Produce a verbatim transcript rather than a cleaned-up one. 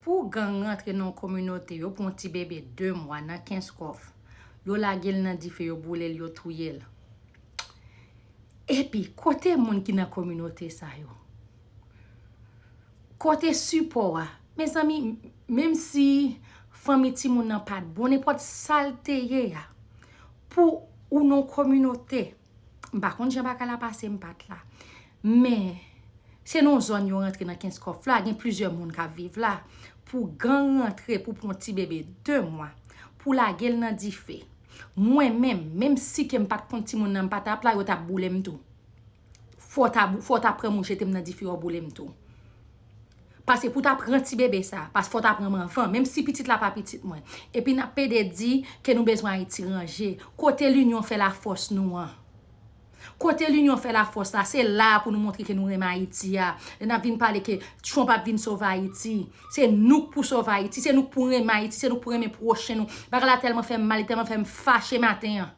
Pou gang rantre nan yon kominote, yo pran yon ti bebe de mwa nan Kenskòf, yo lage l nan dife, yo boule l, yo touye l. Epi, kote moun ki nan kominote sa yo? Kote sipò a? Mezanmi, menm si fanmi timoun nan pa t bon, nenpòt sa l te ye a, pou ou nan yon kominote, m pa konn jan bagay la pase, m pa t la. Men, se nan yon zòn yo rantre nan Kenskòf la, gen plizyè moun k ap viv la. Pou gang rantre, pou pran yon ti bebe de mwa, pou lage l nan dife. Mwen menm, menm si ke m pa t konn timoun nan, m pa t ap la, yo t ap boule m tou. Fò w ta, fò w ta pran m ou jete m nan dife, yo boule m tou. Paske pou w ta pran ti bebe sa, paske fò w ta pran m anvan, menm si pitit la pa pitit mwen. Epi n ap pede di ke nou bezwen Ayiti ranje. Kote linyon fè lafòs nou an? Kote linyon fè lafòs la? Se la pou nou montre ke nou renmen Ayiti a. Lè n ap vin pale ke Trump ap vin sove Ayiti, se nou k pou sove Ayiti, se nou k pou renmen Ayiti, se nou k pou renmen pwochen nou. Bagay la tèlman fè m mal, li tèlman fè m fache maten an.